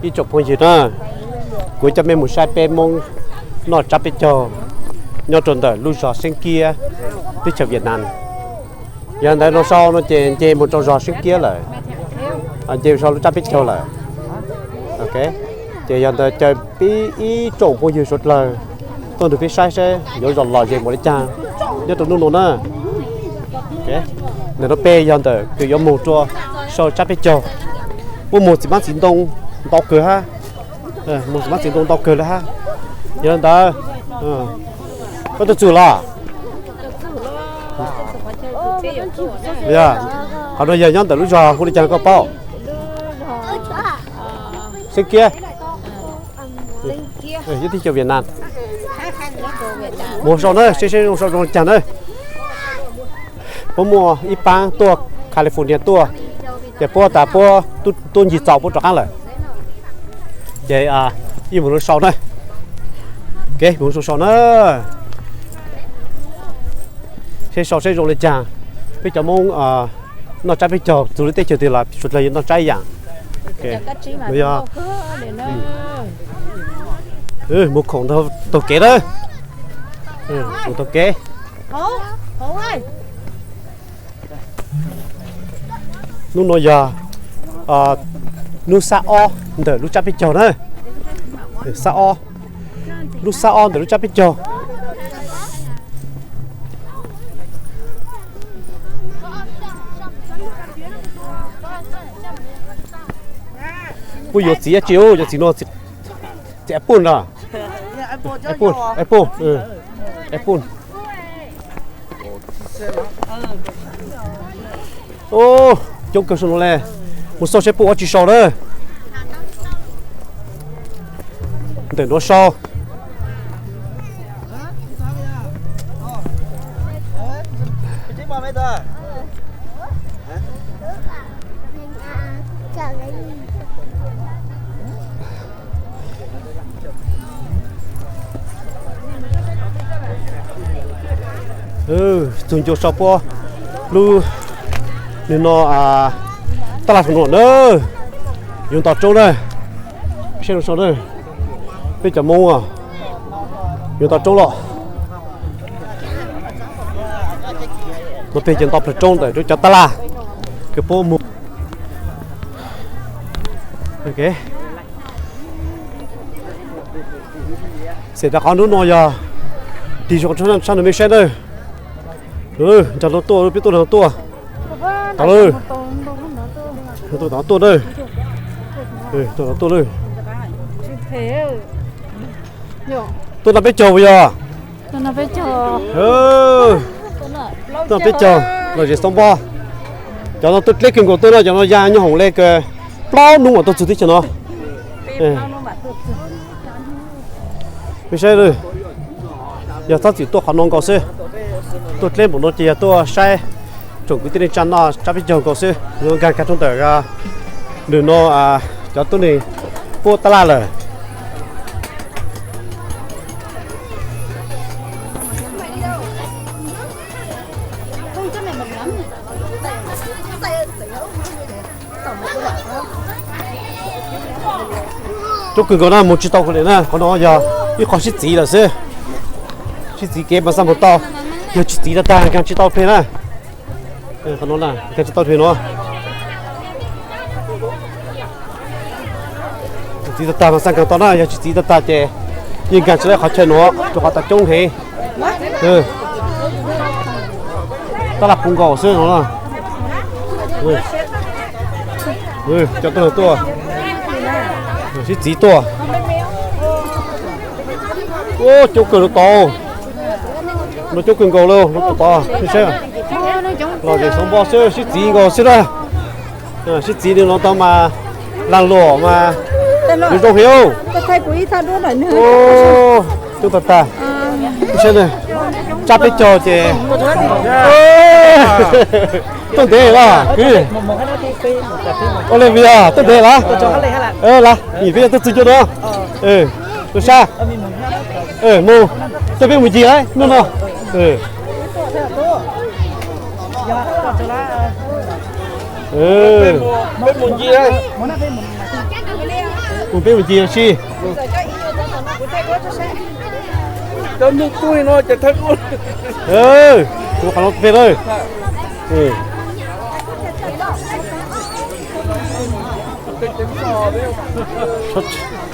Ib tsoom phooj ywg na, kuv coj mej mus saib peb Hmoob noj tsab peb caug nyob rau ntawm lub zos Xeeb Kiab, teb chaws Vietnam. Yog ntawd no sau no ces nce mus rau zos Xeeb Kiab lawm, nce mus sau lub tsab peb caug lawm. Ces yog ntawd caw peb ib tsoom phooj ywg suav dlawg tuaj nrog peb saib saib yuav zom lom zem npaum li cas nyob rau hnub no na. Ntawm no peb yog ntawm kws yuav mus rua sau tsab peb caug, muaj mus txiv hmab txiv ntoo ntau kawg hab, mus txiv hmab txiv ntoo ntau kawg le hab. Yog ntawd, koj tuaj txug los? Qhov no yog nyob ntawm lub zog hu li cas koj paub? Xeeb Kiab, ib teb chaws Vietnam. Mus sau na, seb seb zoo sau zoo li cas na. Puab muaj ib paab tuaj California tuaj, ces puab tas puab tuaj ncig txaus puab rov qaab lawm. Ces ib mus sau na, mus sau sau na, seb sau seb zoo li cas. Peb cov Moob noj tsab peb caug txug lub teb chaws twg los suav dlawg yuav noj tsab ib yaam. Mus khoom taug kev na. Mus taug kev. Hnub no yog hnub xab ob ntawm lub tsab peb caug na. Xab ob, hnub xab ob ntawm lub tsab peb caug. Puab yuav txiv dab tsi? Yuav txiv no, txiv apple los? Apple, apple. Coob kawg sau no le. Mus xauj seb puab ua tsi sau na. Ntawm nuav sau. Txug ncua sau puab lub, nwg no, taj laj thaum no na. Yuav nto roob na, seb sau na, peb cov Moob yuav nto roob los. Nuav peg cov nto plawg roob ntawm cov taj laj kws puab mus. Xeem rau qhov hnub no yog tig zoo sab nws mej saib na. Nraag no tuaj, peb tuaj nraag no tuaj. Tau lawm, tuaj na, tuaj na, tuaj lawm. Tuaj noj peb caug puas yog? Tuaj noj peb caug, lom zem xoob npob. Cov no tuaj dleb kawg nkaus tuaj no, cov no ya nyob hoom le kws plaub nub mam tuaj txug teb chaws no. Mej saib, yog txhob txwm tuaj qhov no nkaus xwb. Tuaj dleb npaum no ces yog tuaj saib tsoom kwv tij neej tsa noj tsab peb caug nkaus xwb. Yuav nkaag kag rau ntawm nws no cov tuab neeg puab taj laj lawm. Coob kawg nkaus na, mus tsis tau kiag li na. Qhov no yog ib qho sib txiv lawm xwb. Sib txiv kev mas xaj mus tau, yog tsis txiv tag tag nkaag tsis tau peg na. Qhov no nkaag tsis tau peg no. Txiv tag tag mas xaj nkaag tau na, yog tsis txiv tag tag ces yeej nkaag tsis tau qhov chaw no rau qhov tas coob heev. Tab laj puv nkaus xwb no. Cov tuaj tuaj, sib txiv tuaj. Coob kawg no tau, no coob kawg nkaus li no tau. Saib, lom zem xoob npob xwb, sib txiv nkaus xwb na. Sib txiv li no tau mas laag luam mas zoo heev. Coob tag tag. Saib, tsab peb caug ces tuaj ntev los kwv. Ua le vim yog tuaj ntev los? Las, peb yog tuaj txug ncua no. Tuaj sab. Mus, coj peb mus ncig lawm hnub no. Peb mus ncig. Mus peb mus ncig si. Cov nuj kuj no ces thawj ua. Tus qhov no peb lawm.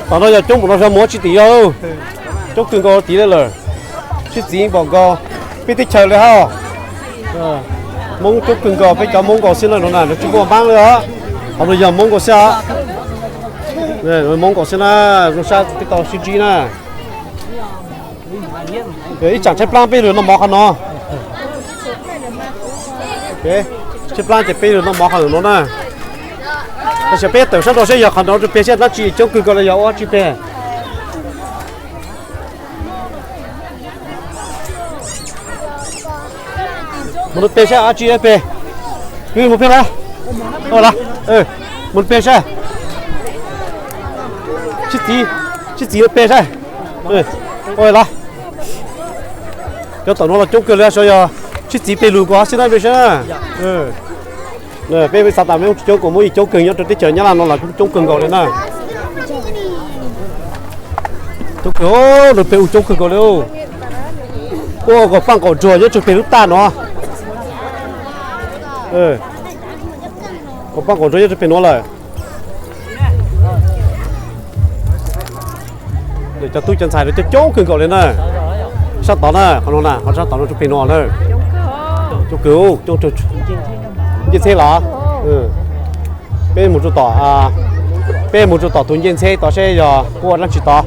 Tom no yog coob npaum no xyov mus tsis tim yog. Coob kawg nkaus tim li lawm. Sib txiv npaum nkaus peb teb chaws li hos. Hmoob coob kawg nkaus, peb cov Hmoob nkaus xwb na, no na tsis muaj Hmoob li os. Qhov no yog Hmoob nkaus xwb os. Hmoob nkaus xwb na, zoo sab peb tau sib ntsib na. Ib tsam tshaib plab peb lug noj mov qhov no. Tshaib plab ces peb lug noj mov qhov no na. Tam sim peb tawm sab nraud saib yog qhov no rau peg saib dab tsi coob kawg nkaus li, yog ua dab tsi peg. Mus rau peg saib dab tsi peg. Mus peg los, mus peg saib. Sib txiv, sib txiv rau peg saib. Los, cov tom no los coob kawg li, xyov yog sib txiv peg lug nkaus xwb na peb saib na. Peb xav tas Hmoob tsis coob, kuv Hmoob yeej coob kawg nyob rau teb chaws Nyab Laj no los kuj coob kawg nkaus li na. Coob kawg, rau peg ua coob kawg nkaus li. Ua kom paj nkaum ntsuag nyob rau peg lub taj no. Kom paj nkaum ntsuag nyob rau peg no lawm. Cov tub cov ntxhais coob coob kawg nkaus li na. Sab tod na, qhov no na, qhov sab tod no rau peg no na. Coob kawg, ncej ntxheb los. Peb mus rau tom, peb mus rau tom tus ncej ntxheb tod seb yog puas dab tsi tod.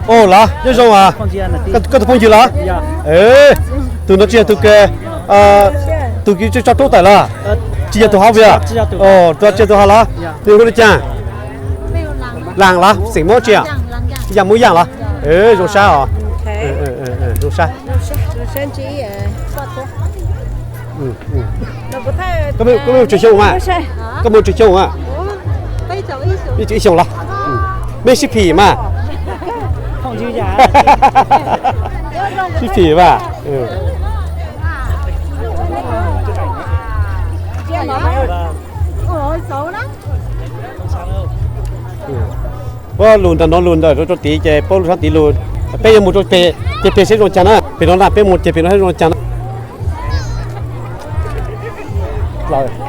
Ua los nyob zoo, koj tus phooj ywg los? Tus no tsis yog tus, tus tso rub tawm los? Tsis yog tus hauv pes? Tsis yog tus hauv los? Nws hu li cas? Laas los? Xeem Hmoob tsi? Yam Hmoob Yaj los? Zoo sab os. Zoo sab. Koj muaj tsawg xyoo mas? Koj muaj tsawg xyoo mas? Ib xyoos los? Mej sib phim mas. Sib phim mas. Puab lug ntawm no lug ntawm rau tid ces puab lug sab tid lug. Peb yuav mus rau peg ces peg seb zoo cas na. Peg no na, peb mus ces peg no seb zoo cas na.